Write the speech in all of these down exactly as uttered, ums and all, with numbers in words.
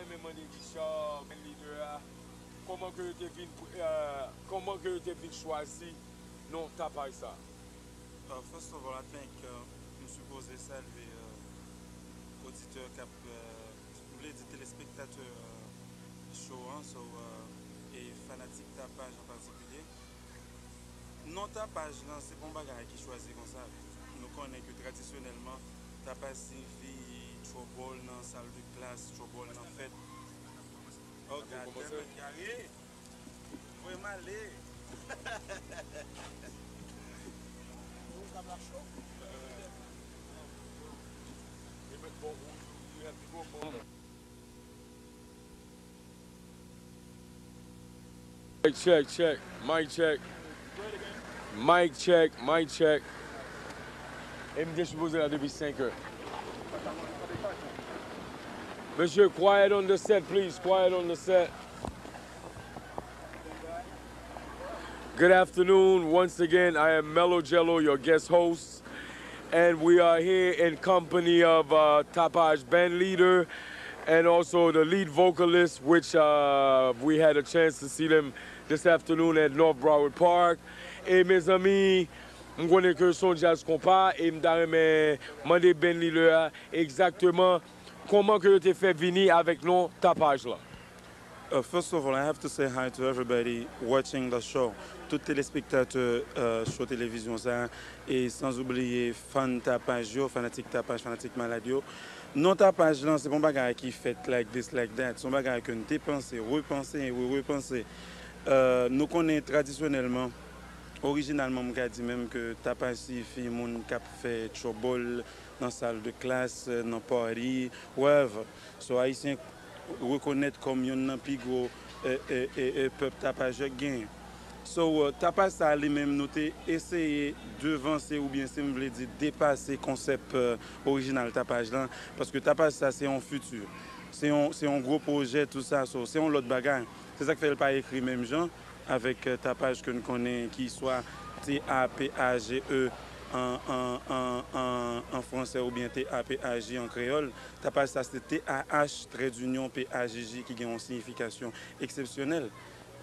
Men mande Richard, men lidè a, kòman ke yo te vin, euh, kòman ke yo te vin chwazi non tapaj sa? Uh, first of all, I think uh, m sipoze salye uh, oditè k ap, uh, m vle di telespektatè uh, show an, so, uh, e fanatik tapaj an patikilye. Non tapaj lan se pa yon bagay ki chwazi konsa. Nou konnen ke tradisyonèlman, tapaj siyifi trouble nan sal de klas, trouble nan fèt. Oh, God damn it, Gary! Voye m ale! Check, check, check. Mic check. Mic check, mic check. E m te sipoze la depi senk è. Mesye, quiet on the set, please. Quiet on the set. Good afternoon. Once again, I am Mellow Jello, your guest host. And we are here in company of uh, Tapaj band leader and also the lead vocalist, which uh, we had a chance to see them this afternoon at North Broward Park. E mezanmi, m konnen ke se yon djaz konpa e m ta renmen mande band leader a egzakteman kòman ke yo te fè vini avèk non Tapaj la. Uh, first of all, I have to say hi to everybody watching the show. Tout telespektatè uh, show televizyon sa e sans oubliye fan tapaj yo, fanatik tapaj, fanatik malad yo. Non tapaj lan se pa yon bagay ki fèt like this, like that. Se yon bagay ke n te panse, repanse e re-repanse. Uh, nou konnen tradisyonèlman, orijinalman m ka di menm ke tapaj siyifi moun k ap fè trouble nan sal de klas, nan party, wherever. So Ayisyen rekonèt kòm yonn nan pi gwo e, e, e, e pèp tapajè k genyen. So, tapaj sa a li menm nou te eseye devanse oubyen si m vle di depase konsèp orijinal tapaj lan, paske tapaj sa se yon fiti, se yon, se yon gwo pwojè tou sa, so, se yon lòt bagay. Se sa k fè l pa ekri menm jan avèk tapaj ke n konnen ki swa T A P A G E an, an, an, an, an fransè oubyen T A P A J an kreyòl. Tapaj sa se T A H, trait d'union, P A J J, ki gen yon siyifikasyon eksepsyonèl.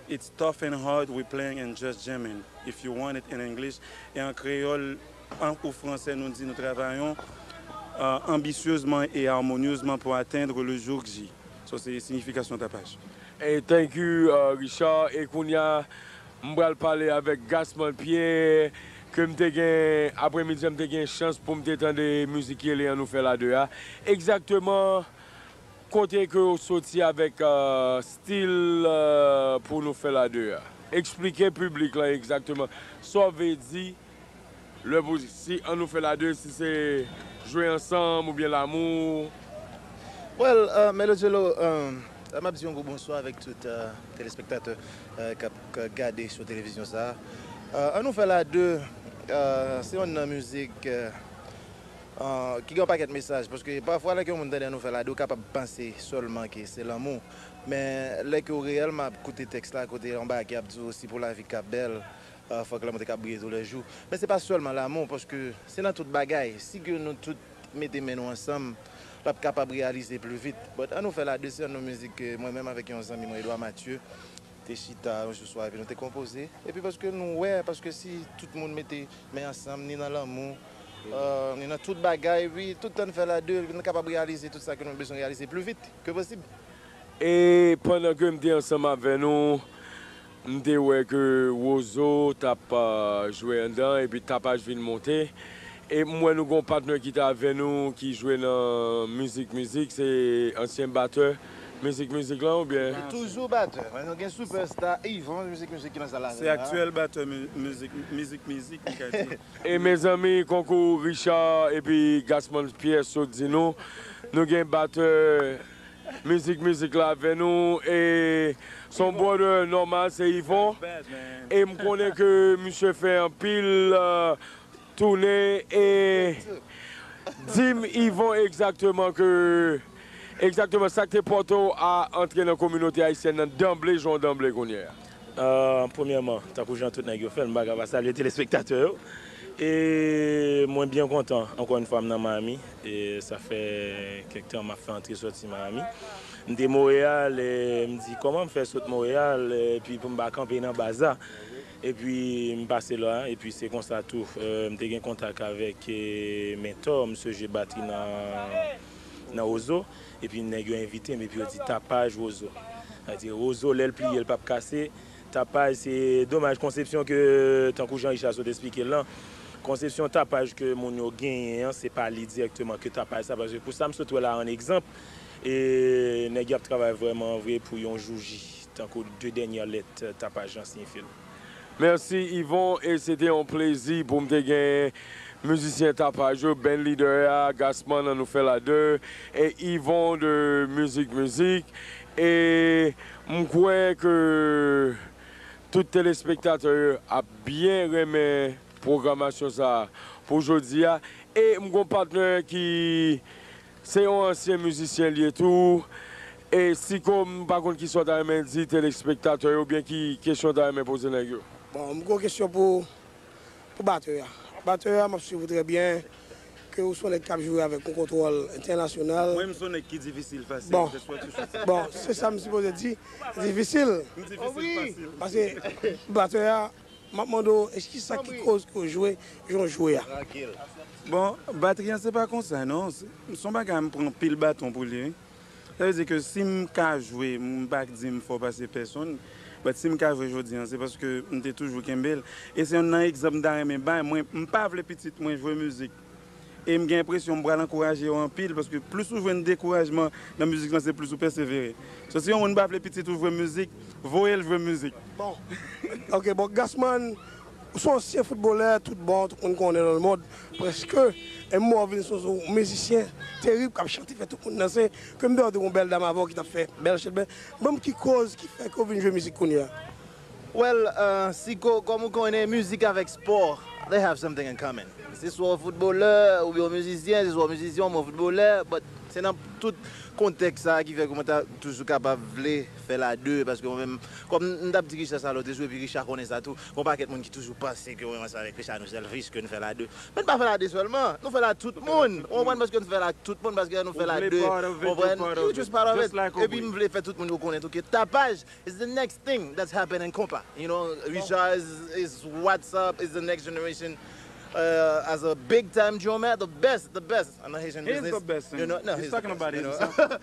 It's tough and hard, we playing and just jamming, if you want it in English. E an kreyòl an ou fransè nou di nou travayon uh, anbisyezman e armonyezman pou atendre le jour J. So se siyifikasyon tapaj. E thank you uh, Richard. E kounye a m pral pale avèk Gasman Pierre ke m te gen apremidi an m te gen chans pou m te tande mizik Yele An Nou Fè La De a. Egzakteman kote ke w soti avèk uh, stil uh, pou nou fè la de a. Eksplike piblik lan egzakteman sa w vle di lè pou si an nou fè la de si se jwe ansanm oubyen lanmou. Well, uh, Mello Jello, um, m ap di yon gwo bonswa avèk tout uh, telespektatè uh, k ap k ap gade sou televizyon sa a. Uh, an nou fè la de, uh, se yon nan mizik uh, uh, ki gen yon pakèt mesaj. Paske pafwa lè ke yon moun tande an nou fè la de, ou kapab panse sèlman ke se lanmou. Men lè ke w reyèlman ap koute tèks la, kote yon bagay ki ap di w si pou lavi ka bèl, uh, fòk lanmou te ka briye toulèjou. Men se pa sèlman lanmou, paske se nan tout bagay. Si ke nou tout mete men nou ansanm, l ap kapab reyalize pli vit. But an nou fè la de se yon mizik ke mwen menm avèk yon zanmi mwen, Edouard Mathieu, te chita yon jou swa epi nou te konpoze. Epi paske nou wè, paske si tout moun mete men ansanm, ni nan lanmou, uh, ni nan tout bagay, epi tout tan n fè la de, nou kapab reyalize tout sa ke nou bezwen reyalize pli vit ke posib. E pandan ke m te ansanm avè nou, m te wè ke Wozo t ap uh, jwe anndan epi tapaj vin monte. E m wè nou gon patnè ki t avè nou ki jwe nan mizik mizik, se ansyen batè mizik mizik lan oubyen? Li toujou batè, men nou gen sipèsta Yvon mizik mizik ki nan sal la. Se aktyèl batè mizik mizik mizik li ka di. E mezanmi konkou Richard epi Gasman Pierre sot di nou, nou gen batè mizik mizik la avè nou e son brother nòmal se Yvon. E m konnen ke misye fè anpil uh, tounen e di m Yvon egzakteman ke egzakteman sa k te pote w a antre nan kominote ayisyèn nan danble jan w danble kounye a. Uh, premyèman, tankou jan tout nèg yo fè l, m pa ka pa salye telespektatè yo. E mwen byen kontan, ankò yon fwa m nan Miami, e sa fè kèk tan m ap fè antre sòti Miami. M te Monreyal, e m di kòman m fè sot Monreyal, epi pou m pa kanpe nan baz la. Epi m pase la, epi se konsa tou, e, m te gen kontak avèk, e, Mentò, m sou jwe batri nan, nan Wozo, epi nèg yo envite m, epi yo di tapaj Wozo. Sa di Wozo, lè l pliye, l p ap kase. Tapaj, se domaj konsepsyon ke, tankou jan Richard sot esplike l lan, konsepsyon tapaj ke moun yo genyen an, se pa li dirèkteman ke tapaj sa, paske pou sa m sot wè la, an egzanp, e nèg y ap travay vrèman vre pou yon jou J, tankou de dènyè lèt, e, tapaj lan siyifi l. Mèsi, Yvon, e se te yon plezi pou m te gen mizisyen tapaj yo, band leader a, Gasman, an nou fè la de, e Yvon de Mizik Mizik. E m kwè ke tout telespektatè yo ap byen renmen pwogramasyon sa a pou jodi a. E m gon patnè ki se yon ansyen mizisyen li ye tou. E Siko, m pa konn kisa w ta renmen di telespektatè yo oubyen ki kesyon w ta renmen poze nèg yo. Bon, m gon kesyon pou, pou batè a. Batè a, m ap swiv ou trè byen. Ke ou se yon nèg k ap jwe avèk yon kontwòl entènasyonal. Mwen, m se yon nèg ki difisil fasil, Bon. That's what you should say. Bon, se sa m sipoze di. Difisil. M difisil fasil. Paske batè a, m ap mande w, èske sa ki koz ke w jwe jan w jwe a? Bon, batri an se pa konsa non. Se, se yon bagay m pran pil baton pou li, wi. Sa vle di ke si m ka jwe, m pa di m fò pase pèsonn, but si m ka jwe jodi a, se paske m te toujou kenbe l. E se youn nan egzanp m ta renmen bay. Mwen, m pa vle pitit mwen jwe mizik. E m gen enpresyon m pral ankouraje yo anpil, paske plis ou jwenn dekourajman nan mizik lan, se plis ou pèsevere. So, si yon moun pa vle pitit ou jwe mizik, voye l jwe mizik. Bon. Ok, bon, Gasman, ou se yon ansyen foutbolè, tout bon, tout moun konnen nan lemonn, prèske. E m wè w vin se yon mizisyen terib k ap chante, fè tout moun danse. Ke m te wè w te gon bèl dam avè w ki t ap fè bèl chenben. Ban m ki koz ki fè ke w vin jwe mizik kounye a? Well, uh, Siko, kòm ou konnen, mizik avèk spò, they have something in common. Se swa w foutbolè, oubyen w mizisyen, se swa w mizisyen, oubyen w foutbolè, but se nan tout kontèks sa a ki fè ke mwen ta toujou kapab vle fè la de, paske mwen menm, kòm m t ap di Richard sa lòt jou, epi Richard konnen sa tou, gon pakèt moun ki toujou panse ke mwen ansanm avèk Richard nou selfish, ke nou fè la de. Men n pa fè la de sèlman, nou fè la tout moun. Ou konprann? Paske nou fè la tout moun, paske nou fè la de. Ou konprann? You just part of it. Epi m vle fè tout moun yo konnen tou ke Tapaj is the next thing that's happening in konpa. You know, Richard is, is what's up, is the next generation, uh, as a big time drummer, the best, the best in the Haitian business. He's the best. You know, no, he's talking about it.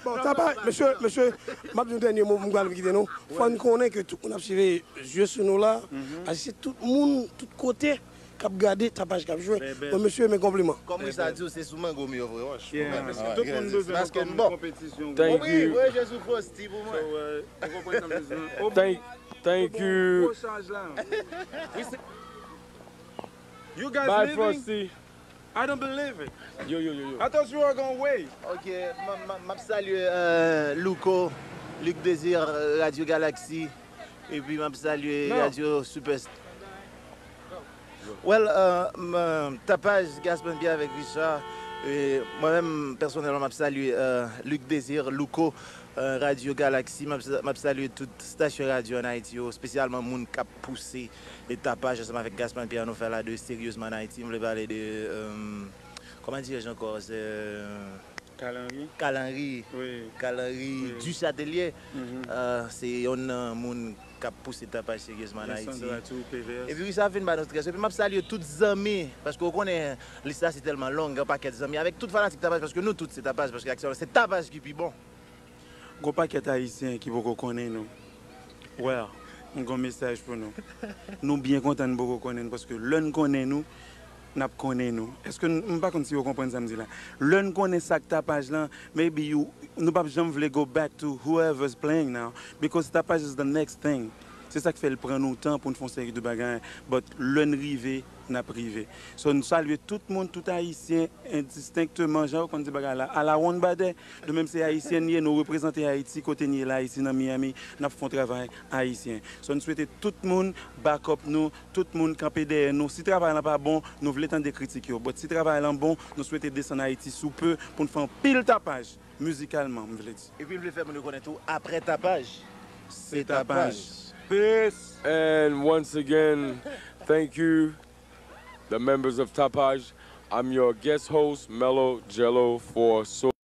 Bon, Tapaj, mesye, mesye, m ap di yon dènye mo pou m pral kite nou. Fò n konnen ke tout moun ap swiv zye sou nou la. Paske se tout moun, tout kote k ap gade Tapaj k ap jwe. Bon, mesye, men konpliman. Kòm Richard di w, se sou mango m yo voye wòch. Paske tout moun bezwen nou kòm konpetisyon. Thank you. Voye je sou Frosty pou mwen. So, uh, ou konprann sa m di la? Thank, thank you. Gwo chaj la. You guys leaving? Bye, Frosty. I don't believe it. Yo, yo, yo, yo. I thought you were going away. Ok, m, m, m ap salye, euh, Louko, Luc Désir, Radio Galaxy, epi m ap salye Radio Super. Well, euh, m, euh, Tapaj, Gasman Pierre avèk Richard, e mwen menm, pèsonèlman, m ap salye, euh, Luc Désir, Louko, euh, Radio Galaxy, m ap, m ap salye tout stasyon radyo ann Ayiti yo, espesyalman moun k ap pouse e Tapaj ansanm avèk Gasman Pierre nou fè la de Serieusement en Haïti. M vle pale de, euh, kòman dirè-je ankò? Se, euh, Kalanri. Kalanri. Wi. Kalanri Duchâtelier. Euh, se yonn nan moun k ap pouse Tapaj Serieusement en Haïti. Epi wi, sa fin ba nou strès. Epi m ap salye tout zanmi, paske w konnen lis la se tèlman long, gen yon pakèt zanmi, avèk tout fanatik Tapaj, paske nou tout se Tapaj, paske aktyèlman se Tapaj ki pi bon. Gon pakèt Ayisyen ki poko konnen nou. Well, m gon mesaj pou nou. Nou byen kontan n poko konnen n, paske lè n konnen nou, n ap konnen nou. Èske n, m pa konn si yo konprann sa m di la. Lè n konnen sa k Tapaj lan, maybe you, nou p ap janm vle go back to whoever's playing now, because Tapaj is the next thing. Se sa k fè l pran nou tan pou n fè yon seri de bagay, but lè n rive, n ap rive. So, n salye tout moun, tout Ayisyen, endistenkteman, jan yo konn di bagay la, a la wonn badè. Nou menm se Ayisyen n ye, nou reprezante Ayiti kote n ye la, isi nan Miami, n ap fè yon travay ayisyen. So, n swete tout moun back up nou, tout moun kanpe dèyè nou. Si travay lan pa bon, nou vle tande kritik yo. But si travay lan bon, nou swete desann Ayiti sou pe pou n fè anpil tapaj, mizikalman, m vle di. Epi m vle fè moun yo konnen tou, apre Tapaj, se Tapaj. Peace! And once again, thank you. the members of Tapaj. I'm your guest host, Mellow Jello, for So